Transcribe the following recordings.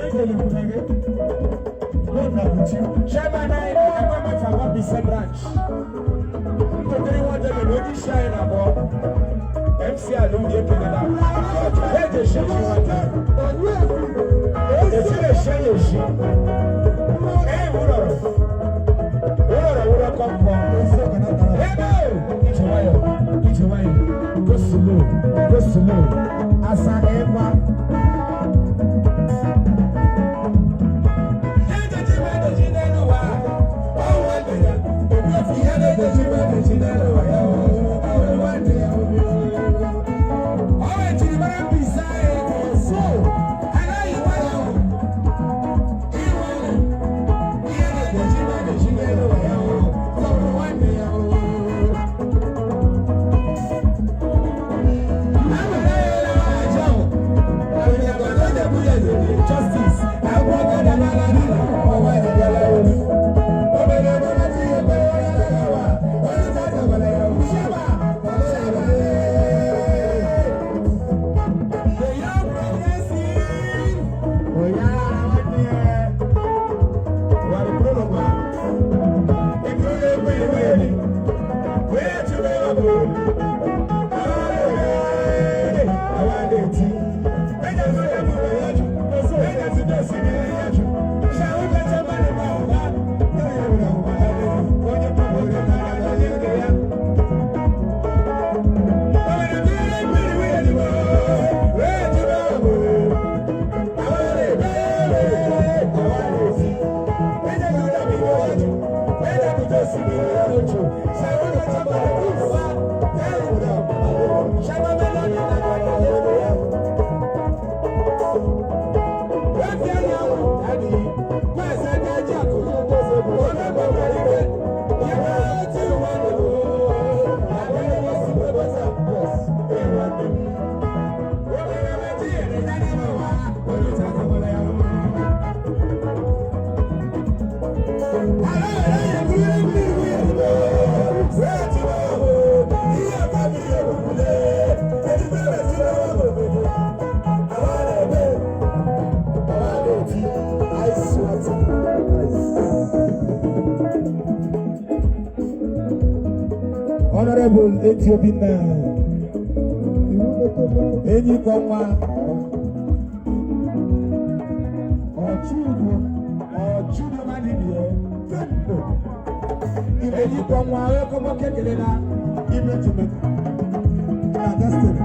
Ekelekwuna gị. N'ụlọ. Chairman anyị na-enwe maka Mbaise branch. Ntụtụrụ nwa David onye isi anyị na-abụọ. MC Alụmdi ekelela. Eji eshi eshi nwata. Esi na-eshi ya eshi. Ee, wụrọrọ. Wụrọrọ wụrọ kọnkọ. Ebe ije nwayọ, ije nwayọ. Go slow, go slow. Asa ịkwa. Justice. The young progressive. Oya, Ice water. Honorable Eti Obinna, enyi kwa nwa Ọchụdo, Ọchụdo Madibie, Tempo, enyi kwa nwa onye kekele na image maker, Na destiny.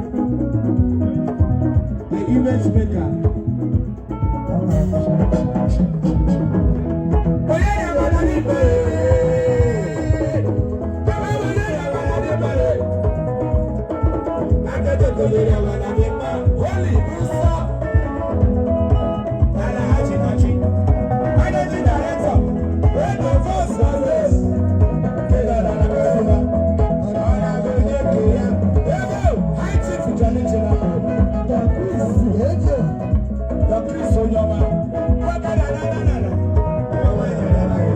The image maker. Onye na-amara n'ikpe? Onye na-amara n'ikpe? Akẹ́kọ̀ọ́ amara n'ikpe. Holy Musa. Alhaji Nachi. Managing Director. Radio Force Service. Kedara na Kaduna. Ego. High Chief Johnny Chinako. Don Chris Eje. Dr. Sonyoma. Wakana na na na na. Ọmọ ìyá na ya.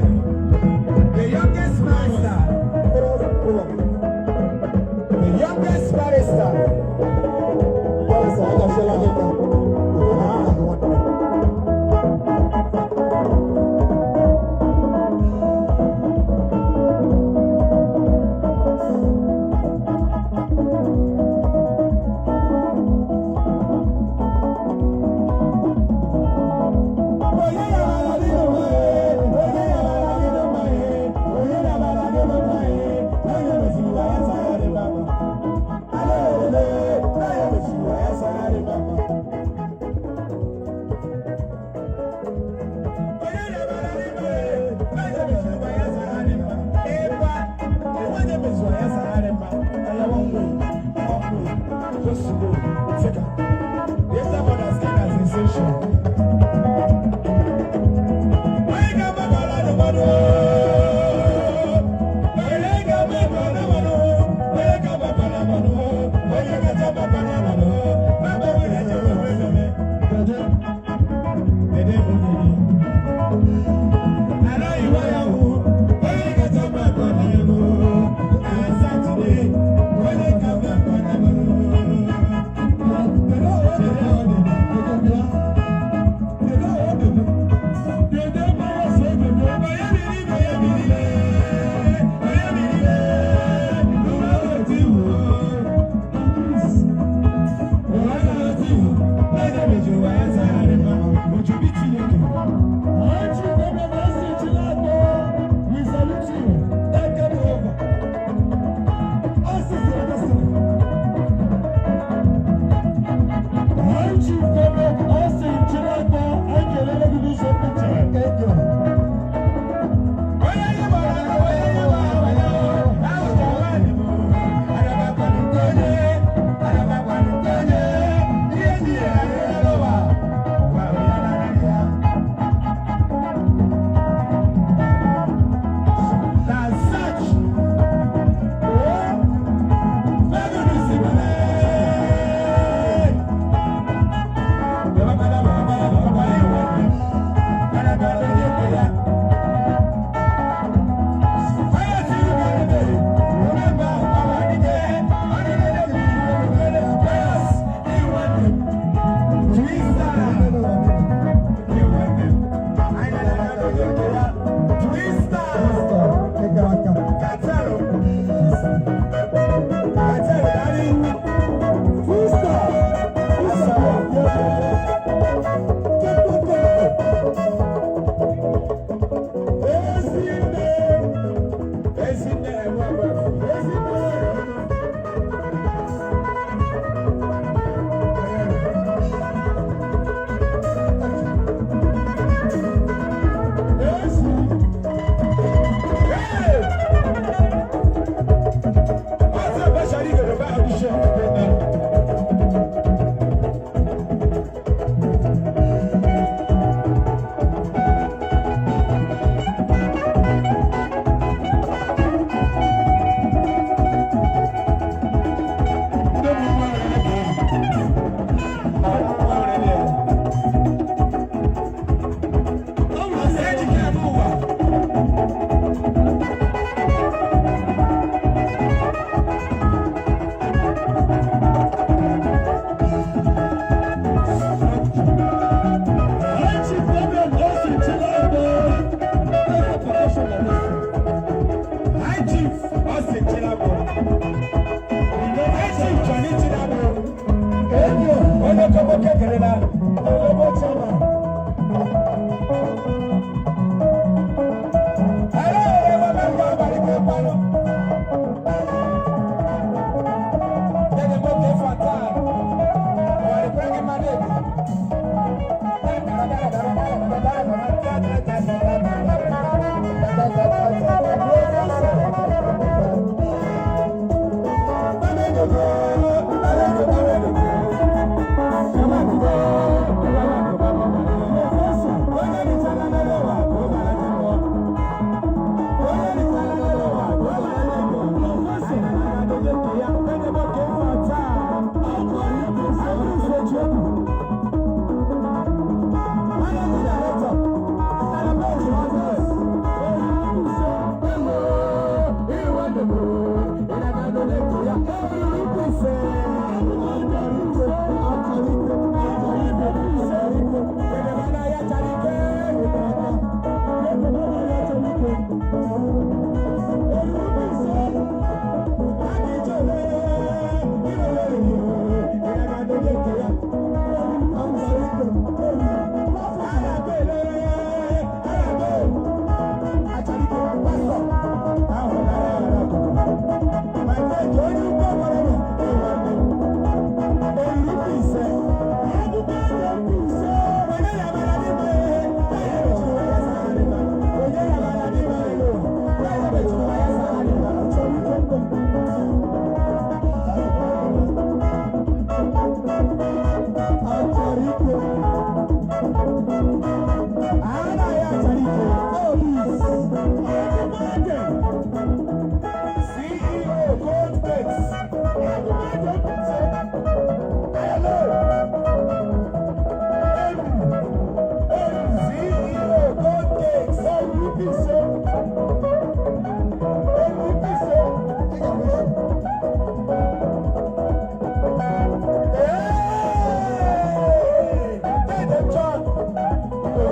High Chief Austin Chinabo. High Chief Johnny Chinabo. Onye kọ́kọ́ kékeré la. Ẹ̀rọ ẹ̀rọ wọn bá ń gbọ́ àbàlí pé panu. Jẹ́ni mo ké fata. Wà ní pẹ́ẹ́kì má dé bi. CEO Gold Flakes. CEO Gold Cakes. Hey! Hey, them John.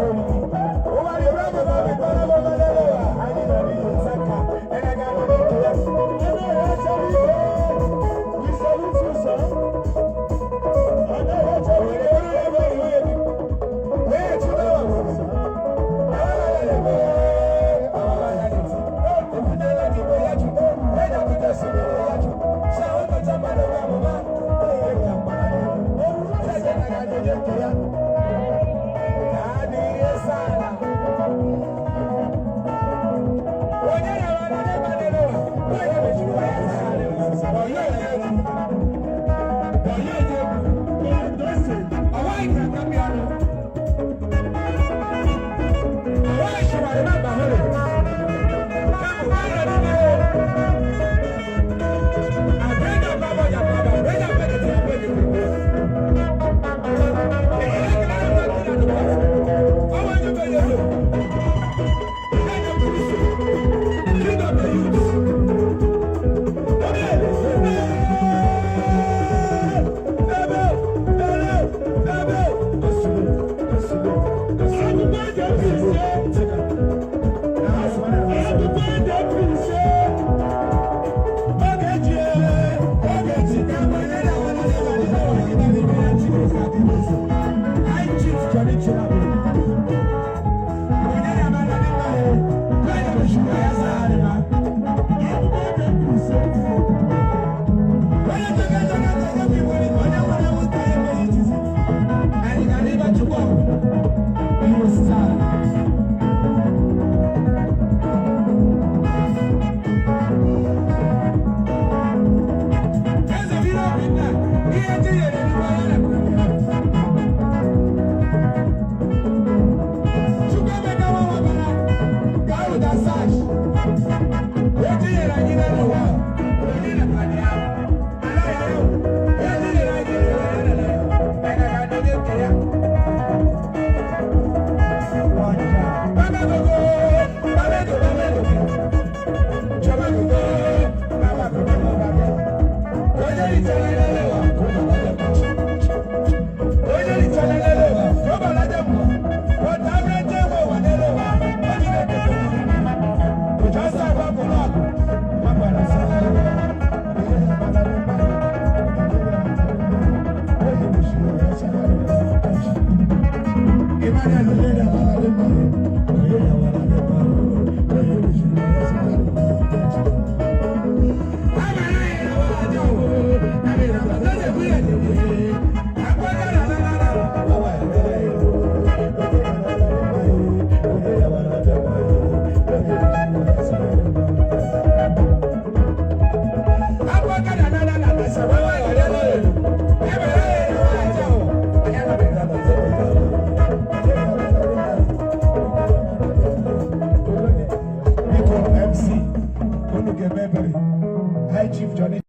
Johnny.